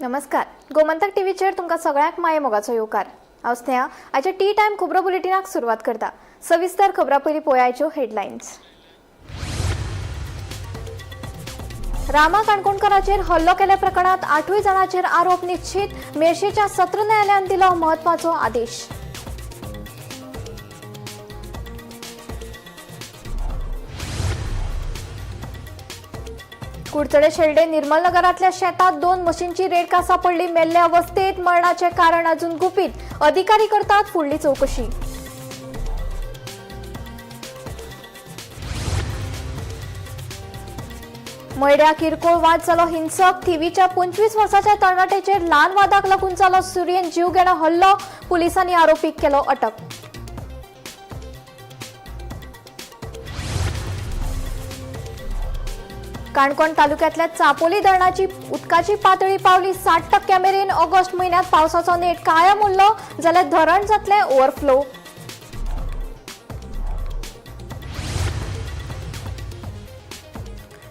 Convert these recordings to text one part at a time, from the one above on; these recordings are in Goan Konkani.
नमस्कार, गोमंतक टीव्हीचेर तुमकां सगळ्यांक माये मोगाचो येवकार. हांव स्नेहा आयच्या टी टायम खबरो बुलेटिनाक सुरवात करता. सविस्तर खबरां पयलीं पळयाच्यो हेडलायन्स. रामा काणकोणकराचेर हल्लो केल्या प्रकरणात 8 जाणांचेर आरोप निश्चित. मेरशेच्या सत्र न्यायालयान दिलो म्हत्वाचो आदेश. कुडचडे शेल्डे निर्मलनगरातल्या शेतात 2 म्हशींची रेडका सापडली. मेल्ल्या अवस्थेत मरणाचे कारण अजून गुपीत. अधिकारी करतात फुडली चौकशी. मयड्या किरकोळ वाद जालो हिंसक. थिवीच्या 25 वर्साच्या तरणाट्याचेर ल्हान वादाक लागून जालो सुरयेन जीवघेणो हल्लो. पुलिसांनी आरोपीक केलो अटक. काणकोण तालुक्यातल्या चापोली धरणाची उदकाची पातळी पावली 60% मेरेन. ऑगस्ट म्हयन्यात पावसाचो नेट कायम उरलो जाल्यार धरण जातलें ओव्हरफ्लो.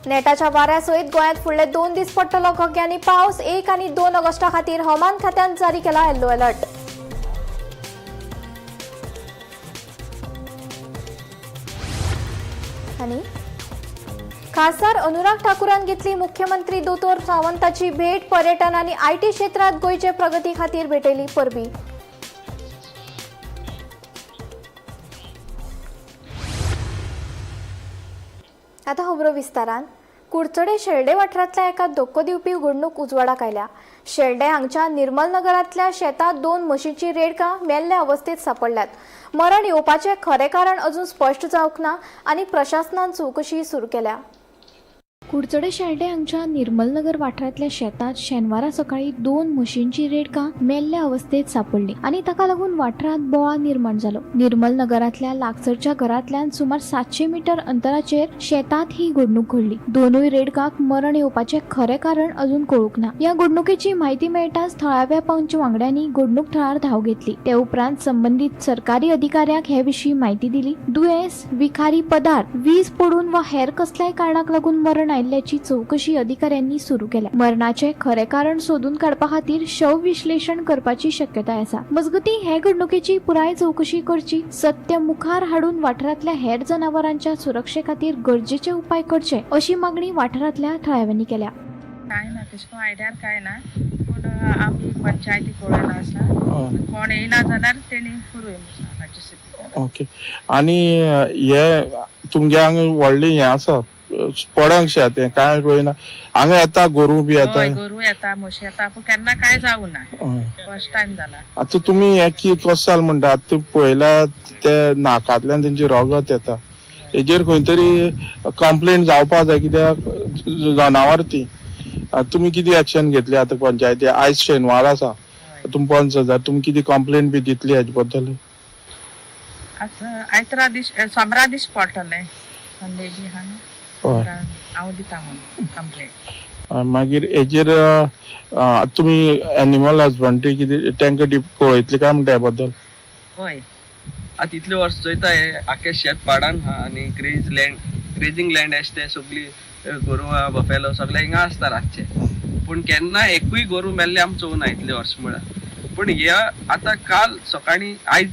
नेटाच्या वाऱ्या सयत गोंयांत फुडले 2 दीस पडटलो घोग्यांनी पावस. 1 आनी 2 ऑगस्टा खातीर हवामान खात्यान जारी केला येल्लो अलर्ट. आनी खासदार अनुराग ठाकूरान घेतली मुख्यमंत्री दोतोर सावंताची भेट. पर्यटन आनी IT क्षेत्रात गोंयचे प्रगती खातीर भेटयली परबी. आता खबरो विस्तारान. कुडचडे शेल्डे वाठारांतल्या एका धक्को दिवपी घडणूक उजवाडाक आयल्या. शेल्डे हांगच्या निर्मलनगरांतल्या शेतात 2 म्हशींची रेडकां मेल्ल्या अवस्थेत सापडल्यात. मरण येवपाचें खरें कारण अजून स्पश्ट जावंक ना आनी प्रशासनान चवकशी सुरू केल्या. कुडचडे शेल्डे हांगच्या निर्मलनगर वाठारांतल्या शेतात शेनवारा सकाळी 2 म्हशींची रेडकां मेल्ल्या अवस्थेत सापडली आनी ताका लागून वाठारांत बोवाळ निर्माण जालो. निर्मलनगरांतल्या लागसरच्या घरांतल्यान सुमार 700 मीटर अंतराचेर शेतात ही घडणूक घडली. दोनूय रेडकांक मरण येवपाचें खरें कारण अजून कळूंक ना. ह्या घडणुकेची म्हायती मेळटाच थळाव्या पंच वांगड्यांनी घडणूक थळार धांव घेतली. ते उपरांत संबंदीत सरकारी अधिकाऱ्यांक हे विशीं म्हायती दिली. दुयेंस, विखारी पदार्थ, वीज पडून वा हेर कसल्याय कारणाक लागून मरण आयिल्ल्याची चौकशी अधिकाऱ्यांनी सुरू केल्या. मरणाचे खरे कारण सोदून काडपा खातीर शव विश्लेषण करपाची शक्यताय आसा. मजगतीं हे घडणुकेची पुराय चौकशी करची, सत्य मुखार हाडून वाठारांतल्या हेर जनावरांच्या सुरक्षे खातीर गरजेचे उपाय करचे अशी मागणी वाठारांतल्या थळाव्यांनी केल्या. काय ना तशें करून आयडियार काय ना, पूण आमी पंचायती कळयला आसा. कोण येयना जाल्यार तेणी करूया. ओके. आनी हे तुमगे हांगा व्हडलें हें आसा पडंग शेत, हें कांय रोयना. हांगा येता गोरू बी येता. गोरू येता, म्हशी येता, पूण केन्ना कांय जावना. फर्स्ट टायम जाला. आतां तुमी हें कितें कसो जालें म्हणटा, आतां पळयल्या ते नाकांतल्यान तेंची रगत येता. हेजेर खंय तरी कंप्लेन जावपा जाय, कित्याक जनावर ती. तुमी कितें एक्शन घेतली आतां पंचायती? आयज शेनवार आसा, तुमी पंच हजार, तुमी कितें कंप्लेन बी दितली हेजे बद्दल? आयतरा दीस सोमरा दीस पडटलें, संडे बी आहा न्हू, हांव दिता म्हणून कंप्लेन. मागीर हेजेर तुमी एनिमल हजबंड्री कितें तांकां कळयतली काय म्हणटा हे बद्दल? हय. आतां इतले वर्स चोयता हे आख्खे शेत पाडान आहा आनी ग्रेजींग लँड आसा ते सगळी गोरवां बफेलो सगळे हिंगा आसता रातचे, पूण केन्ना एकूय गोरू मेल्ले आमी चोवना इतले वर्स म्हळ्यार. पूण हे आतां काल सकाळीं, आयज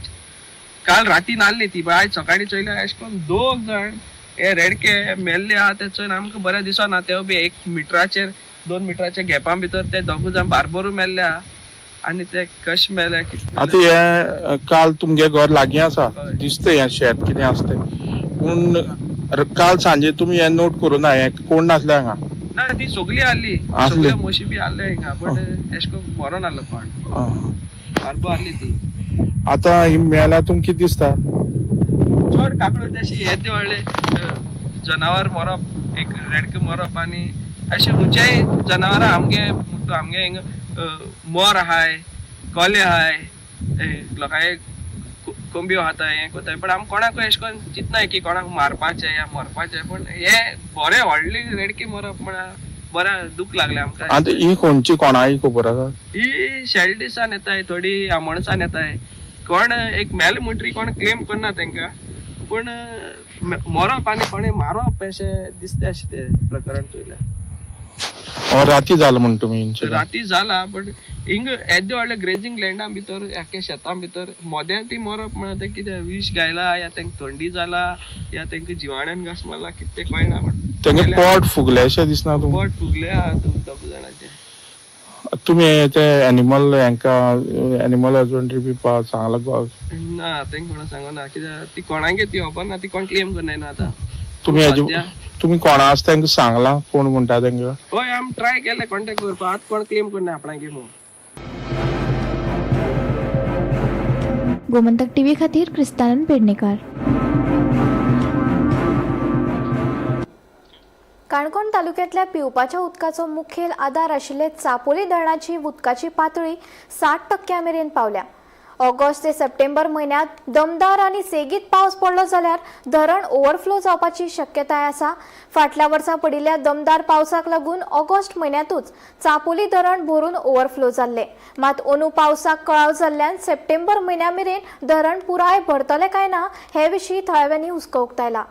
काल राती नासली ती, पण आयज सकाळीं चोयल्या अशें करून 2 जाण हे रेडके मेल्ले आहा ते चोयन आमकां बरें दिसना. ते बी 1 मिटराचेर 2 मिटराच्या गॅपा भितर ते दोगूय जाण बारबरू मेल्ले आहा आनी ते कशें मेले. आतां हे काल तुमगे घर लागीं आसा, दिसता हें शेत कितें आसा तें, पूण काल सांजे तुमी हें नोट करूं ना, हें कोण नासले हांगा? ना, ती सगळी आहली, सगळ्यो म्हशी बी आहले हिंगा, बट अशें करून मरोन आहलो कोण, बारबो आहली ती. आतां ही मेल्या तुमकां कितें दिसता? चड काकडो तशी हे ते व्हडले जनावर मरप, एक रेडके मरप आनी अशें खंयचेय जनावरां आमगे आमगे हिंगा मोर आहाय, कोले आहाय, लोकांक कोंबयो खाता, हें कोताय, पण आमी कोणाकूय अशें करून चिंतनाय की कोणाक मारपाचें या मरपाचें, पूण हे बरें व्हडली रेडकी मरप म्हळ्यार बरें दूख लागलें आमकां. आतां ही खंयची कोणाक खबर आसा? ही शेल्डीसान येताय, थोडी आमोणसान येताय. कोण एक मेल म्हणटरी कोण क्लेम करना तांकां, पूण मरप आनी कोणें मारप अशें दिसता अशें तें प्रकरण चोयल्यार. राती जालें म्हण तुमी इन्सिडंट? राती जाला, बट हिंग येद्या व्हडल्या ग्रेजींग लँडा भितर, आख्या शेतां भितर मोद्या ती मरप म्हळ्यार तें कितें विश गायला या तांकां थंडी जाला या तांकां जिवाण्यान घास मारला, कितें तें कळना. बट तेंगे पोट फुगलेशें दिसना तुमकां? पोट फुगले आहा दोग जाणांचे. तुमी ते एनिमल हेंका एनिमल हजबंड्री बी सांगला गो? ना, तांकां कोणा सांगना, कित्याक ती कोणागे ती खबर ना, ती कोण क्लेम करना आतां. तुमी हेजे सद्या. तुमी कोणा आसा तांकां सांगलां कोण म्हणटा तांकां? हय, आमी ट्राय केलें कॉन्टेक्ट करपाक, आतां कोण क्लेम करना आपणागे म्हणून. गोमंतक टीव्ही खातीर क्रिस्तानंद पेडणेकार. काणकोण तालुक्यांतल्या पिवपाच्या उदकाचो मुखेल आदार आशिल्ले चापोली धरणाची उदकाची पातळी 60% मेरेन पावल्या. ऑगस्ट ते सप्टेंबर म्हयन्यांत दमदार आनी सेगीत पावस पडलो जाल्यार धरण ओव्हरफ्लो जावपाची शक्यताय आसा. फाटल्या वर्सा पडिल्ल्या दमदार पावसाक लागून ऑगस्ट म्हयन्यांतूच चापोली धरण भरून ओव्हरफ्लो जाल्ले. मात अंदू पावसाक कळाव जाल्ल्यान सप्टेंबर म्हयन्या मेरेन धरण पुराय भरतलें काय ना हे विशीं थळाव्यांनी हुस्को उक्तायला.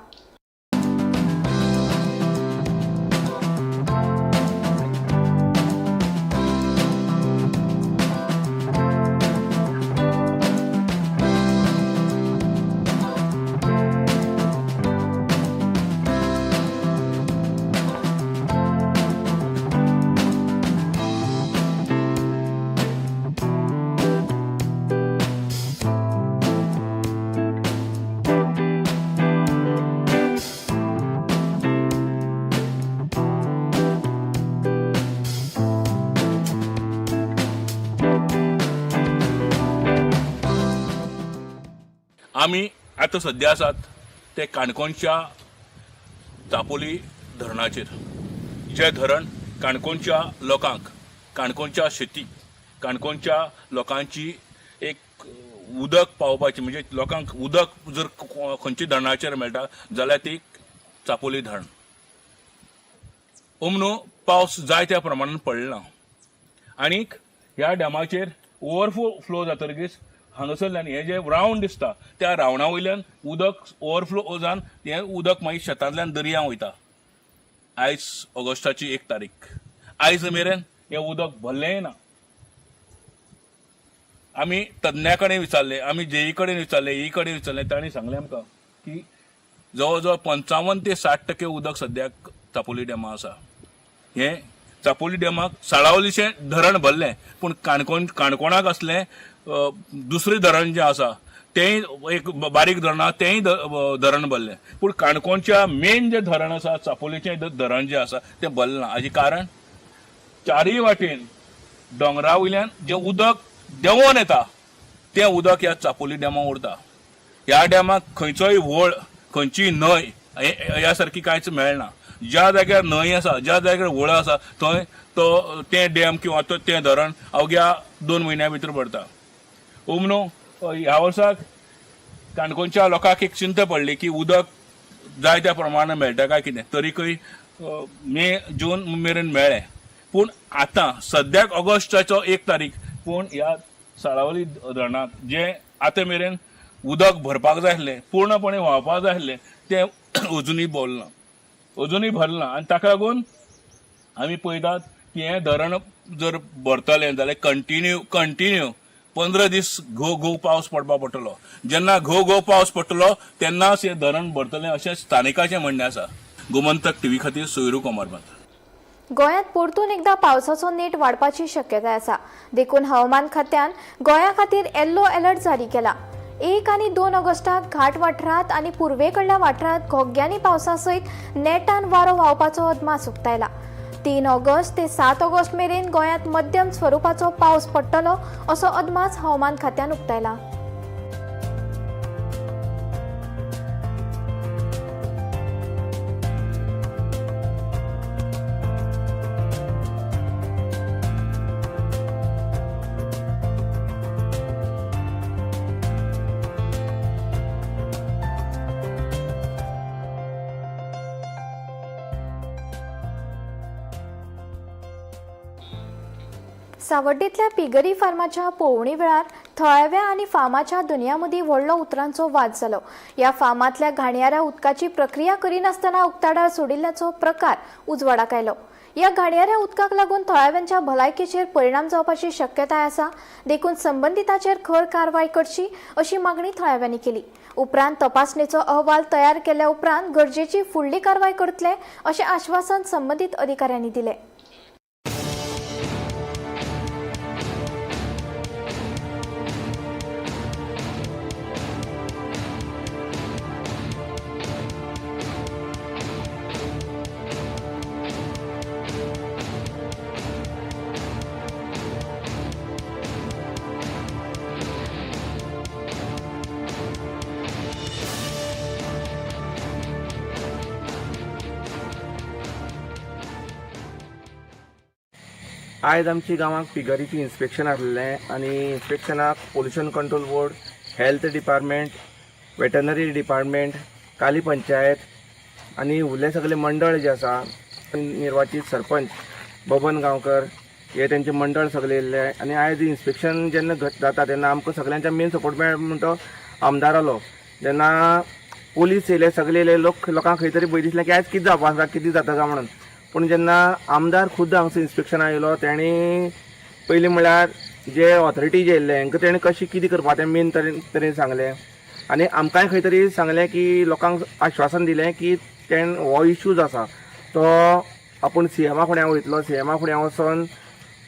आमी आतां सद्या आसात ते काणकोणच्या चापोली धरणाचेर, जें धरण काणकोणच्या लोकांक, काणकोणच्या शेतीक, काणकोणच्या लोकांची एक उदक पावोवपाची, म्हणजे लोकांक उदक जर खंयच्या धरणाचेर मेळटा जाल्यार ती चापोली धरण. ओमनो पावस जाय त्या प्रमाणान पडला आनीक ह्या डॅमाचेर ओवरफ्लो जातकीच हांगासरल्यान हें जें रावंड दिसता त्या रावंडा वयल्यान उदक ओवरफ्लो जावन हें उदक मागीर शेतांतल्यान दर्या वयता. आयज ऑगस्टाची 1 तारीख, आयज मेरेन हें उदक भरलेंय ना. आमी तज्ञा कडेन विचारलें, आमी जेई कडेन विचारलें, ई कडेन विचारलें, तांणी सांगलें आमकां की जवळ जवळ 55 ते 60% उदक सद्याक चापोली डॅमा आसा. हें चापोली डॅमाक साळावलीचें धरण भरलें, पूण काणकोणाक आसलें दुसरें धरण जें आसा तेंय एक बारीक धरण आसा, तेंय धरण भरलें, पूण काणकोणच्या मेन जें धरण आसा चापोलीचें धरण जें आसा तें भरलें ना. हाजें कारण चारय वाटेन दोंगरा वयल्यान जें उदक देंवोन येता तें उदक ह्या चापोली डॅमाक उरता. ह्या डॅमाक खंयचोय व्हळ, खंयचीय न्हंय ह्या सारकी कांयच मेळना. ज्या जाग्यार न्हंय आसा, ज्या जाग्यार व्हळ आसा थंय तो तें डॅम किंवा तें धरण अवघ्या 2 म्हयन्या भितर भरता. ओमनो ह्या वर्साक काणकोणच्या लोकांक एक चिंता पडली की उदक जाय त्या प्रमाणान मेळटा काय कितें, तरीकय मे जून मेरेन मेळ्ळें, पूण आतां सद्याक ऑगस्टाचो 1 तारीख, पूण ह्या साळावली धरणाक जें आतां मेरेन उदक भरपाक जाय आसलें, पूर्णपणे व्हांवपाक जाय आसलें, तें अजुनूय भरलां, अजुनूय भरलां. आनी ताका लागून आमी पळयतात की हें धरण जर भरतलें जाल्यार कंटिन्यू 15 दीस घो घो पावस पडपाक पडटलो. जेन्ना घो घो पावस पडटलो तेन्नाच हें धरण भरतलें अशें स्थानिकाचें म्हणणें आसा. गोमंतक टीव्ही खातीर सोयरू कोमारबांद. गोंयांत परतून एकदा पावसाचो नेट वाडपाची शक्यताय आसा, देखून हवामान खात्यान गोंया खातीर येल्लो अलर्ट जारी केला. 1 आनी 2 ऑगस्टाक घाट वाठारांत आनी पुर्वेकडल्या वाठारांत घोग्यांनी पावसा सयत नेटान वारो व्हांवपाचो अदमास उक्तायला. 3 ऑगस्ट ते 7 ऑगस्ट मेरेन गोंयांत मध्यम स्वरुपाचो पावस पडटलो असो अदमास हवामान खात्यान उक्तायला. सावड्डेंतल्या पिगरी फार्माच्या पळोवणी वेळार थळाव्या आनी फार्माच्या दुनिया मदीं व्हडलो उतरांचो वाद जालो. ह्या फार्मांतल्या घाणयाऱ्या उदकाची प्रक्रिया करिनासतना उक्ताडार सोडिल्ल्याचो प्रकार उजवाडाक आयलो. ह्या घाणयाऱ्या उदकाक लागून थळाव्यांच्या भलायकेचेर परिणाम जावपाची शक्यताय आसा, देखून संबंदिताचेर खर कारवाय करची अशी मागणी थळाव्यांनी केली. उपरांत तपासणेचो अहवाल तयार केल्या उपरांत गरजेची फुडली कारवाय करतले अशें आश्वासन संबंदीत अधिकाऱ्यांनी दिलें. आयज आमची गांवाक पिगरीची इन्स्पेक्शन आसलें आनी इन्स्पेक्शनाक pollution control board, health department, veterinary department, Kali panchayat आनी उरले सगळे मंडळ जे आसा, निर्वाचीत सरपंच बबन गांवकर हे तेंचे मंडळ सगळे येयल्ले. आनी आयज इन्स्पेक्शन जेन्ना जाता तेन्ना आमकां सगळ्यांच्या मेन सपोर्ट मेळ म्हणटा तो आमदारालो. जेन्ना पोलीस येयले सगळे येयले, लोकांक खंय तरी भंय दिसलें की आयज कितें जावपा आसा, कितें जाता काय म्हणून. पूण जेन्ना आमदार खुद्द हांगसर इन्स्पेक्शनाक येयलो तेणी पयलीं म्हळ्यार जे ऑथॉरिटी जे येयल्ले हेंकां तेणें कशें कितें करपा तें मेन तरेन सांगलें आनी आमकांय खंय तरी सांगलें की लोकांक आश्वासन दिलें की तेण हो इशू जो आसा तो आपूण सीएमा फुड्यां वयतलो, सीएमा फुड्यां वचोन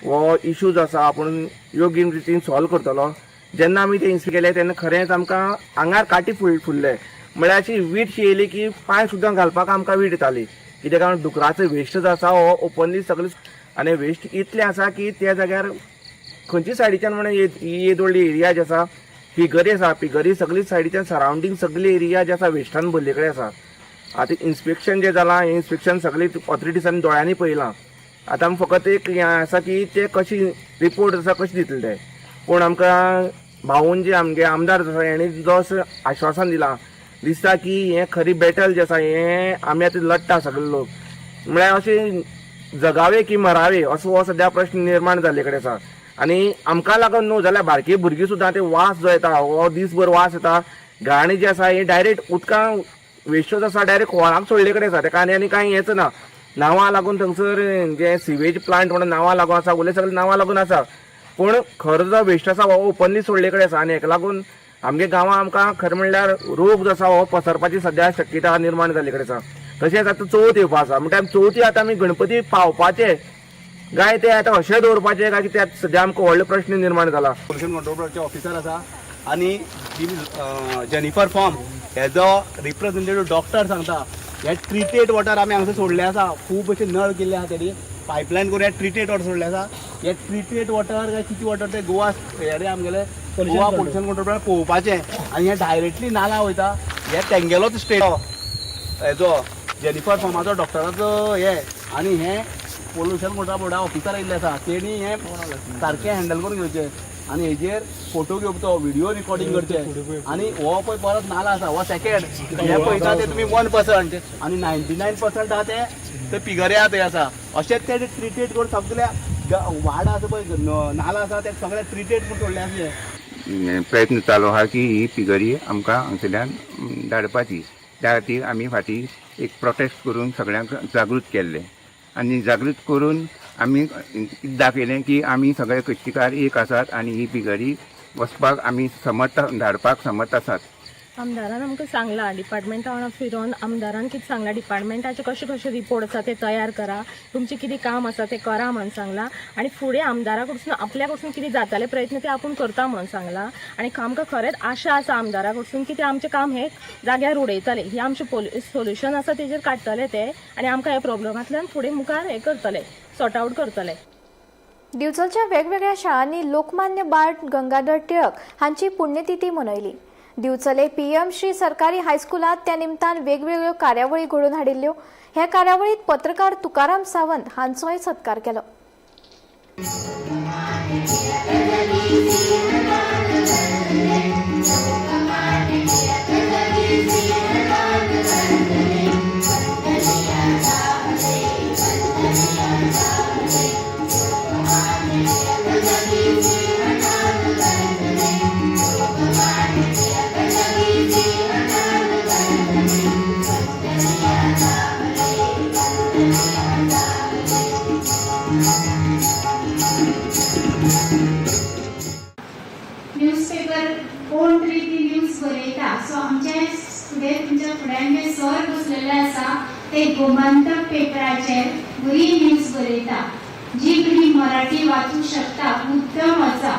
हो इशू जो आसा आपूण योग्य रितीन सॉल्व करतलो. जेन्ना आमी ते इन्स्पेक्ट केले तेन्ना खरेंच आमकां आंगार काटी फुल्ले, म्हळ्यार अशी वीट शी येयली की पांय सुद्दां घालपाक आमकां वीट येताली. कित्याक कारण डुकराचो वेस्ट जो आसा हो ओपनली सगळे आनी वेस्ट इतलें आसा की त्या जाग्यार खंयची सायडीच्यान म्हणून येद व्हडली एरिया जी आसा पिगरी आसा, पिगरी सगळी सायडीच्यान सरावंडींग सगळी एरिया जी आसा वेस्टान भरले कडेन आसा. आतां इन्स्पेक्शन जें जालां हें इन्स्पेक्शन सगळी ऑथॉरिटीजांनी दोळ्यांनी पळयलां. आतां आमी फकत एक हें आसा की ते कशी रिपोर्ट आसा कशें दितले ते. पूण आमकां भाऊन जे आमगे आमदार जो आसा हेणी जो आश्वासन दिलां, दिसता की हें खरी बॅटल जें आसा हें आमी आतां लडटा सगळे लोक, म्हळ्यार अशें जगावे की मरावे असो हो सद्या प्रश्न निर्माण जाल्ले कडेन आसा. आनी आमकां लागून न्हू जाल्यार बारकी भुरगीं सुद्दां ते वास जो येता हो दीसभर वास येता, घाण जी आसा ही डायरेक्ट उदकां वेस्ट जो आसा डायरेक्ट व्हाळाक सोडले कडेन आसा. तेका आनी कांय हेंच ना, नांवां लागून थंयसर जे सिवेज प्लांट म्हणून नांवां लागून आसा, उरले सगळे नांवां लागून आसा, पूण खरो जो वेस्ट आसा हो ओपनली सोडले कडेन आसा. आनी हेका लागून आमगे गांवां आमकां खरें म्हणल्यार रोग जो आसा हो पसरपाची सद्या शक्यता निर्माण जाल्ले कडेन आसा. तशेंच आतां चवथ येवपा आसा, म्हणटा आमी चवथी आतां आमी गणपती पावपाचे काय ते आतां अशें दवरपाचे काय ते सद्या आमकां व्हडलो प्रश्न निर्माण जाला. पोल्युशन कंट्रोल बोर्डाचे ऑफिसर आसा आनी जेनिफर फॉर्म हेजो रिप्रेझेंटेटिव्ह डॉक्टर सांगता हे ट्रिटेड वॉटर आमी हांगसर सोडले आसा, खूब अशे नळ केल्ले आसा तेणी पायपलायन करून हे ट्रिटेड वॉटर सोडले आसा. हे ट्रिटेड वॉटर काय कितें वॉटर ते गोवा हे आमगेले गोवा पोल्युशन कंट्रोल बोर्डान पळोवपाचें आनी हे डायरेक्टली नाला वयता. हे तेंगेलोच स्टेट हेजो जेनिफर फॉर्माचो डॉक्टराचो हे आनी हे पोल्युशन कंट्रोल बोर्डा ऑफिसर आयिल्ले आसा तेणी हें सारकें हँडल करून घेवचें आनी हेजेर फोटो घेवचो, व्हिडिओ रिकॉर्डिंग करचें. आनी हो पळय परत नाला आसा हो सेकेंड हे पळयता ते तुमी 1% आनी 99% आहा ते पिगऱ्या थंय आसा. अशेंच ते ट्रिटेड करून सगल्या वाडा आसा पळय नाला आसा ते सगळे ट्रिटेड करून सोडले आसले. प्रयत्न चालू आहा की ही पिगरी आमकां हांगसरल्यान धाडपाची. त्या खातीर आमी फाटीं एक प्रोटेस्ट करून सगळ्यांक जागृत केल्लें आनी जागृत करून आमी दाखयलें की आमी सगळे कश्टीकार एक आसात आनी ही पिगरी वचपाक आमी समर्थ धाडपाक समर्थ आसात. आमदारान आमकां सांगलां डिपार्टमेंटा वांगडा फिरोन आमदारान कितें सांगलां, डिपार्टमेंटाचे कशे कशे रिपोर्ट आसा ते तयार करा, तुमचें कितें काम आसा तें करा म्हणून सांगलां. आनी फुडें आमदारा कडसून आपल्या कडसून कितें जाताले प्रयत्न ते आपूण करता म्हणून सांगलां. आनी आमकां खरेंच आशा आसा आमदारा कडसून की ते आमचें काम हें जाग्यार उडयतले, ही आमचें सोल्युशन आसा तेजेर काडटले ते आनी आमकां ह्या प्रॉब्लमांतल्यान फुडें मुखार हें करतले, सॉर्ट आवट करतले. दिवचलच्या वेगवेगळ्या शाळांनी लोकमान्य बाळ गंगाधर टिळक हांची पुण्यतिथी मनयली. दिवचले पीएम श्री सरकारी हायस्कुलात त्या निमतान वेगवेगळ्यो कार्यावळी घडोवन हाडिल्ल्यो. ह्या कार्यावळीत पत्रकार तुकाराम सावंत हांचोय सत्कार केलो. न्यूजपेपर कोण तरी ती न्यूज बरयता. सो आमचे फुडें, तुमच्या फुड्यान जे सर बसलेले आसा ते गोमंतक पेपराचेर बरी न्यूज बरयता. जी तुमी मराठी वाचूंक शकता, मुद्दम वाचा.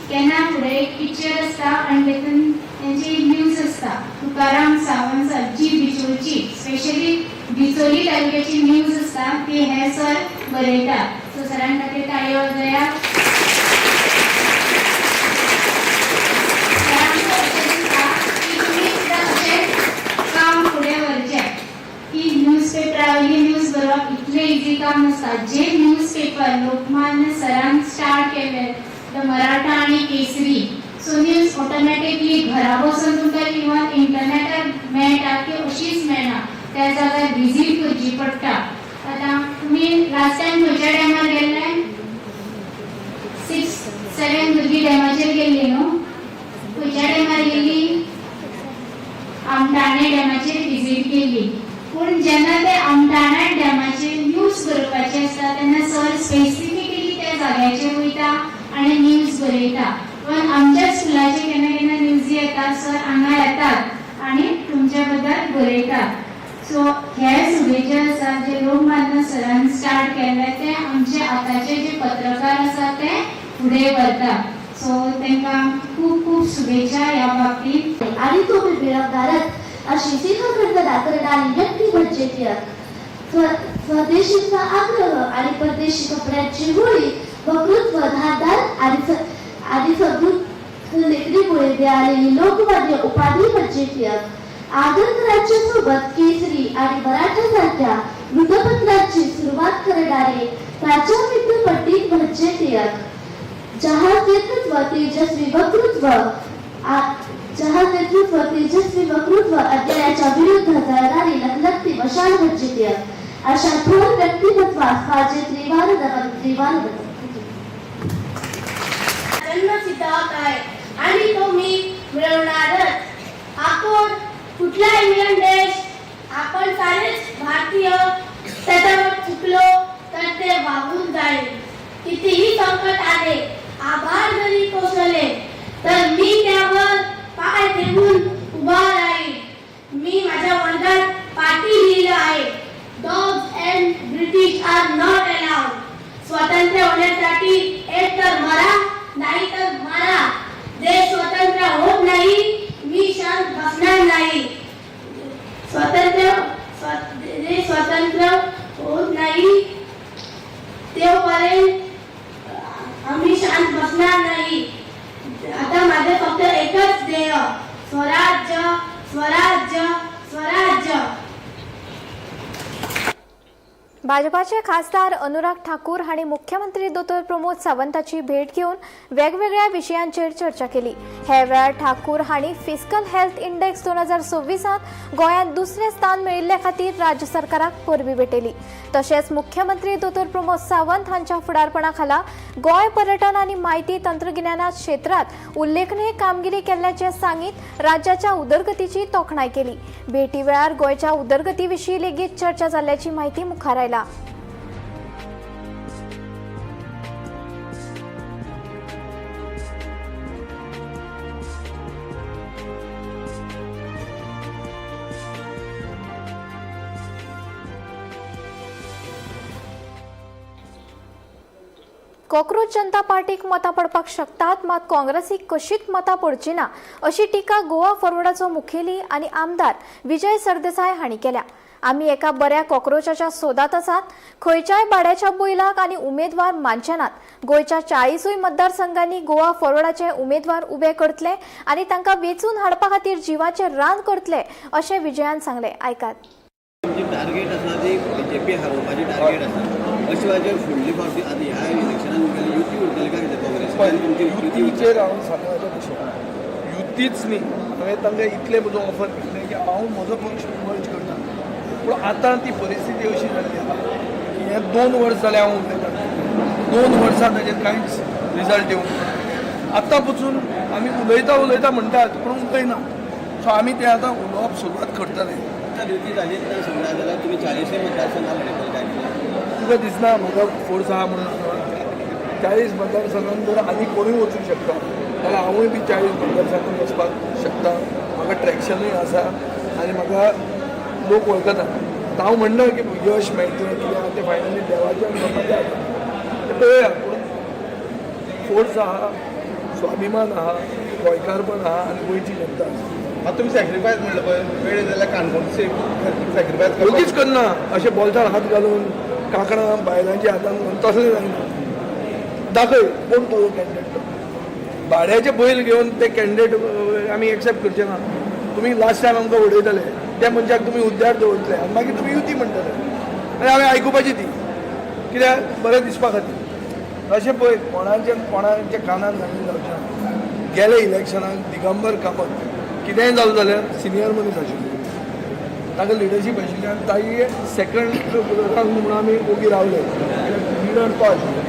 केन्ना फुडें एक पिक्चर आसता आनी तेतून तेंची एक न्यूज आसता. तुकाराम सावंत सर जी बिचोलची, स्पेशली बिचोली तालुक्याची न्यूज आसता ती हे सर बरयतात. सो सरां खातीर ताळयो वाजया. तर आमकां अशें दिसता की तुमी सुद्दां अशेंच काम फुडें व्हरचें की न्यूज पेपरा वयली न्यूज बरोवप इतलें इजी काम नासता. जे न्यूज पेपर लोकमान्य सरान स्टार्ट केले, the Maratha आनी केसरी, सो न्यूज ऑटोमॅटिकली घरा बसून तुमकां इवन इंटरनेटार मेळटा ती अशीच मेळना, त्या जाग्यार विजीट करची पडटा. आतां तुमी लास्ट टायम खंयच्या टायमार गेल्ले? 6 7 भुरगीं डॅमाचेर गेल्ली न्हू? खंयच्या टायमार गेल्ली? आमटाणे डॅमाचेर विजीट केल्ली. पूण जेन्ना ते आमटाणा डॅमाचेर न्यूज बरोवपाचे आसता तेन्ना सर स्पेसिफिकली त्या जाग्याचेर वयता आनी न्यूज बरयता. पण आमच्या स्कुलाचे केन्ना केन्ना न्यूजी येता, सर हांगा येतात आनी तुमच्या बद्दल बरयतात. सो हे सुबेचे आसा जे लोकमान्य सरान स्टार्ट केल्ले ते आमचे आतांचे जे पत्रकार आसा ते फुडें व्हरतात. सो तांकां खूब खूब शुभेच्छा ह्या बाबतींत. आणि तो मी मिळवणारच अशी सिंहगर्जना करणारी व्यक्ती म्हणजे टिळक. स्वदेशीचा आग्रह आणि परदेशी कपड्यांची होळी, वक्तृत्व धारदार आणि समृद्ध लेखणीमुळे मिळालेली लोकमान्य उपाधी म्हणजे टिळक. आगरकरांच्या सोबत केसरी आणि मराठा सारख्या वृत्तपत्रांची सुरुवात करणारे प्राचार्य पंडित म्हणजे टिळक. जहाज नेतृत्व तेजस्वी वक्तृत्व अन्यायाच्या विरुद्ध जळणारी लखलखती मशाल म्हणजे टिळक. अशा थोर व्यक्तिमत्वास माझे त्रिवार नमन, त्रिवार नमन. जन्मसिद्ध हक्क आहे आणि तो मी मिळवणारच. आपण कुठला इंग्लंड देश, आपण सारेच भारतीय. त्याच्यावर चुकलो तर ते वाहून जाईल. कितीही संकट आले, आभाळ जरी कोसळले तर मी त्यावर पाय ठेवून उभा राहील. मी माझ्या वर्गात पाटी लिहिलं आहे, "Dogs and British are not allowed." स्वतंत्र होण्यासाठी एक तर मरा, नाही तर मारा. देश स्वतंत्र होत नाही, मी शांत बसणार नाही. देश स्वतंत्र होत नाही तोपर्यंत आम्ही शांत बसणार नाही. आता माझे फक्त एकच ध्येय, स्वराज्य, स्वराज्य, स्वराज्य. भाजपाचे खासदार अनुराग ठाकूर हांणी मुख्यमंत्री दोतोर प्रमोद सावंताची भेट घेवन वेगवेगळ्या विशयांचेर चर्चा केली. हे वेळार ठाकूर हांणी फिस्कल हेल्थ इंडेक्स 2026त गोंयांत दुसरें स्थान मेळिल्ले खातीर राज्य सरकाराक परबीं भेटयली. तशेंच मुख्यमंत्री दोतोर प्रमोद सावंत हांच्या फुडारपणा खाला गोंय पर्यटन आनी म्हायती तंत्रगिन्याना क्षेत्रात उल्लेखनीय कामगिरी केल्ल्याचें सांगीत राज्याच्या उदरगतीची तोखणाय केली. भेटी वेळार गोंयच्या उदरगती विशीं लेगीत चर्चा जाल्ल्याची म्हायती मुखार आयला. कॉक्रोच जनता पार्टीक मतां पडपाक शकतात, मात काँग्रेसीक कशीच मतां पडची ना, अशी टिका गोवा फॉरवर्डाचो मुखेली आनी आमदार विजय सरदेसाय हांणी केल्या. आमी एका बऱ्या कॉक्रोचाच्या सोदात आसात. खंयच्याय भाड्याच्या बैलाक आनी उमेदवार मानचे नात. गोंयच्या 40ूय मतदारसंघांनी गोवा फॉरवर्डाचे उमेदवार उबे करतले आनी तांकां वेंचून हाडपा खातीर जिवाचें रान करतले, अशें विजयान सांगलें. आयकात. आमची टार्गेट आसा ती बीजेपी हारोवपाची टार्गेट आसा. अशें वेळाचेर फुडली फावटी आतां ह्या इलेक्शनान तुमगेली युती उरतली काय कितें काँग्रेस आनी तुमची युती? युतीचेर हांव सांगता तशें युतीच न्ही, हांवें तांकां इतलें म्हजो ऑफर केल्लें की हांव म्हजो पक्ष मर्ज करता. पूण आतां ती परिस्थिती अशी जाल्ली आसा की हें 2 वर्स जालें हांव उलयतां, 2 वर्सां ताजेर कांयच रिजल्ट येवंक ना. आतां पसून आमी उलयता उलयता म्हणटात, पूण उलयना. सो आमी तें आतां उलोवप सुरवात करतले. युती जालीच ना समजा जाल्यार तुमी 40ूय मतदारसंघात लढयतले काय कितें? तुका दिसना म्हाका फोर्स आहा म्हणून? 40 मतदारसंघांत जर आनी कोणूय वचूंक शकता जाल्यार हांवूय बी 40 मतदारसंघांत वचपाक शकता. म्हाका ट्रॅक्शनूय आसा आनी म्हाका लोक वळखता. हांव म्हणना की यश मेळटलें कित्याक तें फायनली देवाच्या आनी लोकांच्या हातान तें पळोवया. पूण फोर्स आहा, स्वाभिमान आहा, गोंयकारपण आहा आनी गोंयची जनता आसा. आतां तुमी सॅक्रिफायस म्हणलं पळय, वेळ जाल्यार काणकोण सॅक्रिफायस ओगीच करना अशें बोल्सार हात घालून कांकणां बायलांच्या हातान घालून तसलें जायना. दाखय कोण तुजो कॅन्डिडेट तो. भाड्याचे बैल घेवन ते कॅन्डिडेट आमी एक्सेप्ट करचे ना. तुमी लास्ट टायम आमकां उडयतले त्या मनशाक तुमी हुद्द्यार दवरतले आनी मागीर तुमी युती म्हणटले आनी हांवें आयकुपाची ती कित्याक बरें दिसपा खातीर. अशें पळय कोणाच्या कोणाच्या कानान घालून जावचें ना. गेले इलेक्शनाक दिगंबर कामत कितेंय जालें जाल्यार सिनियर मनीस आशिल्लो, ताका लिडरशीप आशिल्ली आनी ताजी सेकंड रावंड म्हणून आमी ओगी रावले कित्याक लिडर तो आशिल्लो.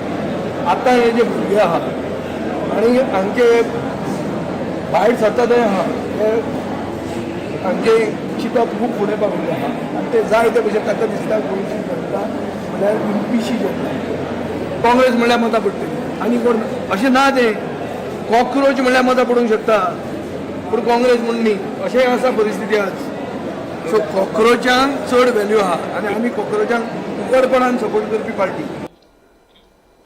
आतां हे जे भुरगे आहा आनी हांचे भायर सरता थंय आहा हे हांचे चिंतप खूब फुडें पाविल्लें आहा आनी ते जाय ते भशेन ताका दिसता गोंयची जनता म्हणल्यार पिशी जनता, काँग्रेस म्हणल्यार मतां पडटली आनी कोण अशें ना. तें कॉक्रोच म्हणल्यार मतां पडूंक शकता पूण काँग्रेस म्हूण न्ही, अशेंय आसा परिस्थिती आज. सो कॉक्रोचांक चड व्हॅल्यू आहा आनी आमी कॉक्रोचांक उगडपणान सपोर्ट करपी पार्टी.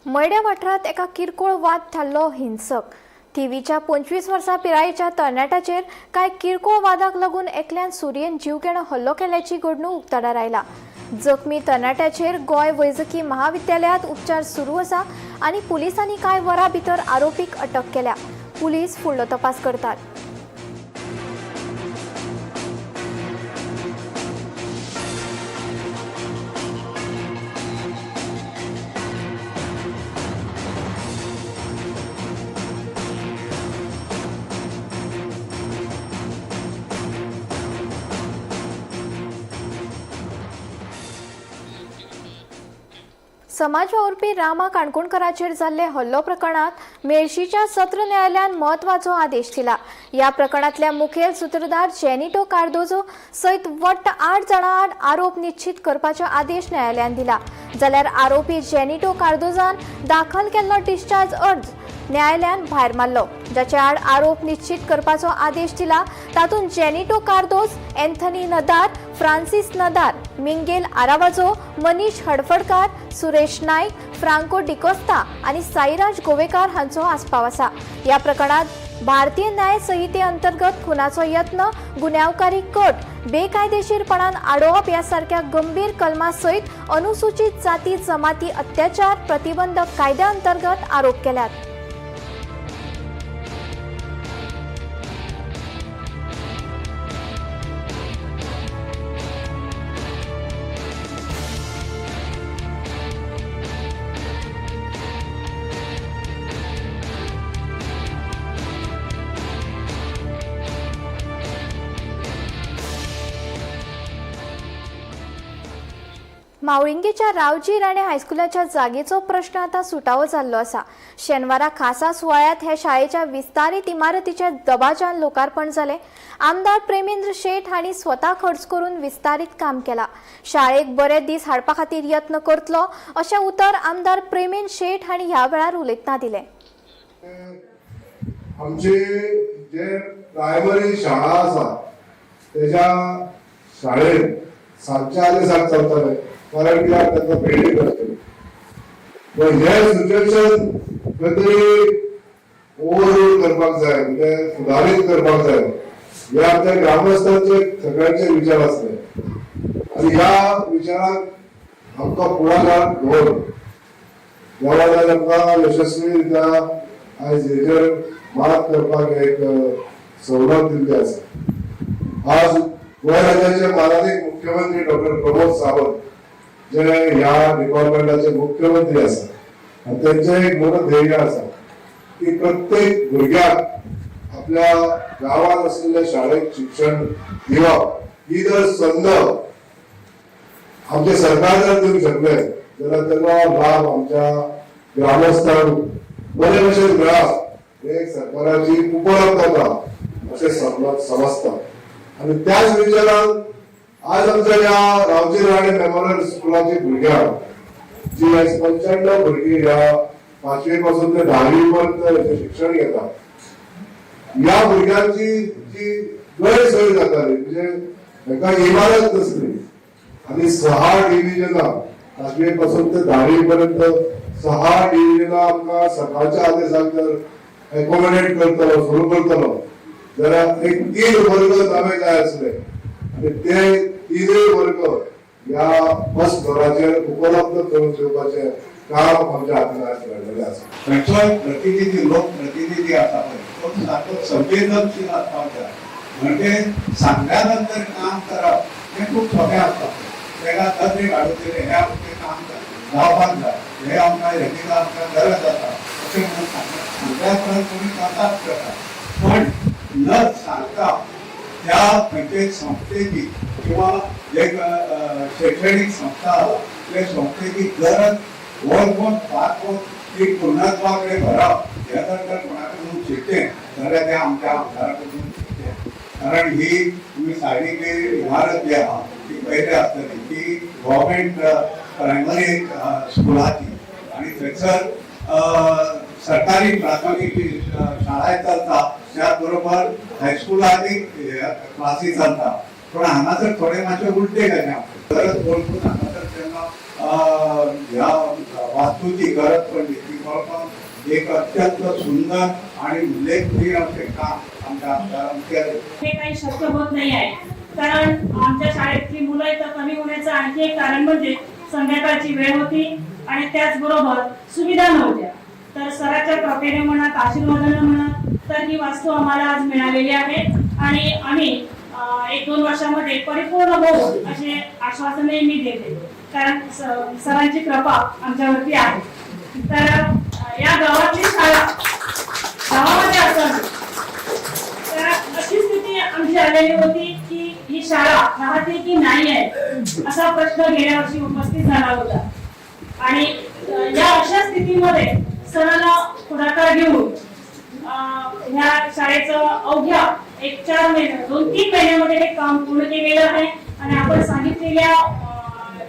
मयड्या वाठारांत एका किरकोळ वाद थारलो हिंसक. थिवीच्या 25 वर्सां पिरायेच्या तरणाट्याचेर कांय किरकोळ वादाक लागून एकल्यान सुरयेन जीवघेणो हल्लो केल्याची घडणूक उक्ताडार आयला. जखमी तरणाट्याचेर गोंय वैजकी महाविद्यालयांत उपचार सुरू आसा आनी पुलिसांनी कांय वरां भितर आरोपीक अटक केल्या. पुलीस फुडलो तपास करतात. समाज वावुरपी रामा काणकोणकराचेर जाल्ले हल्लो प्रकरणात मेळशीच्या सत्र न्यायालयान म्हत्वाचो आदेश दिला. ह्या प्रकरणांतल्या मुखेल सुत्रधार जेनिटो कार्दोजो सयत वट्ट 8 जाणां आड आरोप निश्चित करपाचो आदेश न्यायालयान दिला. जाल्यार आरोपी जेनिटो कार्दोजान दाखल केल्लो डिस्चार्ज अर्ज न्यायालयान भायर मारलो. जाचे आड आरोप निश्चित करपाचो आदेश दिला तातूंत जेनिटो कार्दोज, एन्थनी नदार, फ्रांसीस नदार, मिंगेल आरावाजो, मनीष हडफडकार, सुरेश नाईक, फ्रांको डिकोस्ता आनी साईराज गोवेकार हांचो आस्पाव आसा. ह्या प्रकरणात भारतीय न्याय संहिते अंतर्गत खुनाचो यत्न, गुन्यांवकारी कट, बेकायदेशीरपणान आडोवप ह्या सारक्या गंभीर कलमा सयत अनुसूचित जाती जमाती अत्याचार प्रतिबंधक कायद्या अंतर्गत आरोप केल्यात. मावळिंगेच्या रावजी राणे हायस्कुलाच्या जागेचो प्रश्न आतां सुटावो जाल्लो आसा. शेनवारा खासा सुवाळ्यांत हे शाळेच्या विस्तारीत इमारतीच्या दबाज्यान लोकार्पण जालें. आमदार प्रेमेंद्र शेट हांणी स्वता खर्च करून विस्तारीत काम केला. शाळेक बरे दीस हाडपा खातीर यत्न करतलो अशें उतर आमदार प्रेमेंद्र शेट हांणी ह्या वेळार उलयतना दिलें. आमची जे प्रायमरी शाळा आसा तेज्या शाळेत 7च्या आनी 7 चलताले, कारण कित्याक तांकां बिल्डींग आसतली. पण हे सिच्युएशन खंय तरी ओवररूल करपाक जाय, म्हणजे सुदारीत करपाक जाय, हे आमच्या ग्रामस्थांचे सगळ्यांचे विचार आसले आनी ह्या विचाराक आमकां पुढाकार घेवन देवान आमकां यशस्वी रित्या आयज हेजेर मात करपाक एक सवलत दिल्ली आसा. आज गोंय राज्याचे मानादीक मुख्यमंत्री डॉक्टर प्रमोद सावंत जे ह्या डिपार्टमेंटाचे मुख्यमंत्री आसा आनी तेंचें एक मोठो ध्येय आसा की प्रत्येक भुरग्याक आपल्या गांवांत आशिल्ल्या शाळेत शिक्षण दिवप ही जर संद आमचे सरकार जर दिवंक शकले जाल्यार तेजो लाभ आमच्या ग्रामस्थांक बरे भशेन मेळप हे एक सरकाराची उपलब्धता अशें समजता. आनी त्याच विचारान आज आमच्या ह्या रावजी राणे मेमोरियल स्कुलाची भुरग्यांक जी आयज 95 भुरगीं ह्या पांचवी पासून ते धावी पर्यंत शिक्षण घेता. ह्या भुरग्यांची जी गैरसोय जाताली, म्हणजे हेका इमारत नसली आणि 6 डिव्हिजनां, पांचवी पासून ते धावी पर्यंत 6 डिव्हिजनां आमकां सकाळच्या आदेशाक जर एकोमोडेट करतलो, सुरू करतलो जाल्यार एक 3 वर्ग नवे जाय आसले आनी ते 3 वर्ग ह्या फर्स्ट फ्लोराचेर उपलब्ध करून दिवपाचें काम आमच्या हातान आज घडलेलें आसा. खंयचोय प्रतिनिधी, लोकप्रतिनिधी आसा पळय, तो सारको संवेदनशील आसपाक जाय. म्हणजे सांगल्या नंतर काम करप हें खूब सोंपें आसता. तेका नदरेक हाडून दिलें हें आमचें काम जावपाक जाय, हें आमकां हेजी आमकां गरज आसा अशें म्हणून सांगल्या उपरांत कोणी करतात करता, पण न सांगता त्या खंयचे संस्थेची किंवा एक शैक्षणिक संस्था आसा त्या संस्थेची गरज वळखून पारखून ती पूर्णत्वा कडेन व्हरप हें जर तर कोणा कडसून शिकचें जाल्यार तें आमच्या आमदारा कडसून शिकचें. कारण ही तुमी सायडीक इमारत जी आहा ती पयली आसतली ती गव्हर्मेंट प्रायमरी स्कुलाची आनी थंयसर सरकारी प्राथमीक शाळाय चलता, त्याच बरोबर हायस्कुलांनी क्लासी चलता. पण हांगासर थोडे मातशे उलटे कशें गरज वळखून हांगासर तेन्ना ह्या वास्तूची गरज पडली ती कळपाक एक अत्यंत सुंदर आणि उल्लेखनीय अशें काम आमच्या आमदारान केलें. हे काही शक्य होत नाही आहे, कारण आमच्या शाळेतली मुलं इथं कमी होण्याचं आणखी एक कारण म्हणजे संध्याकाळची वेळ होती आणि त्याचबरोबर सुविधा नव्हत्या. तर सराच्या कृपेने म्हणा, आशीर्वादाने म्हणा, तर ही वास्तू आम्हाला आज मिळालेली आहे आणि आम्ही 1-2 वर्षामध्ये परिपूर्ण होऊ असे आश्वासनही मी देते, कारण सरांची कृपा आमच्यावरती आहे. तर या गावातली शाळा गावामध्ये असावी, तर अशी स्थिती आमची आलेली होती की ही शाळा राहते की नाही आहे असा प्रश्न गेल्या वर्षी उपस्थित झाला होता. आणि या अशा स्थितीमध्ये सराला पुढाकार घेऊन ह्या शाळेचं अवघ्या 1-4 महिने, 2-3 महिन्यामध्ये हे काम पूर्ण केलेलं आहे. आणि आपण सांगितलेल्या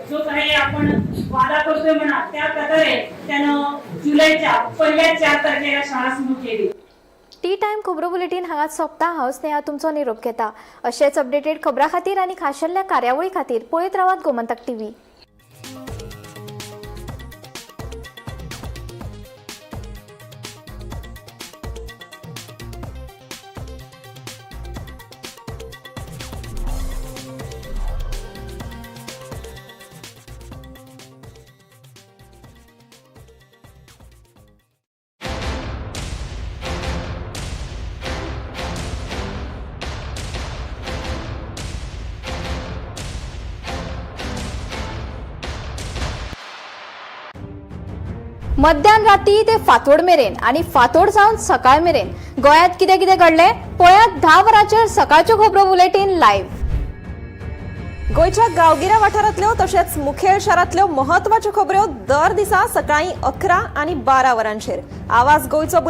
जो काही आपण वादा करतोय म्हणा, त्या प्रकारे त्यानं जुलैच्या पहिल्या 4 तारखेला शाळा सुरू केली. टी टायम खबरो बुलेटीन हांगाच सोंपता. हांव स्नेहा तुमचो निरोप घेता. अशेच अपडेटेड खबरां खातीर आनी खाशेल्ल्या कार्यावळी खातीर पळयत रावात गोमंतक टीव्ही. मध्यान राती ते फांतोड मेरेन आनी फांतोड जावन सकाळ मेरेन गोंयांत कितें कितें घडलें पळयात 10 वरांचेर सकाळच्यो खबरो बुलेटीन लायव्ह. गोंयच्या गांवगिऱ्या वाठारांतल्यो तशेंच मुखेल शारांतल्यो म्हत्वाच्यो खबऱ्यो दर दिसा सकाळीं 11 आनी 12 वरांचेर. आवाज गोंयचो बुलेटीन.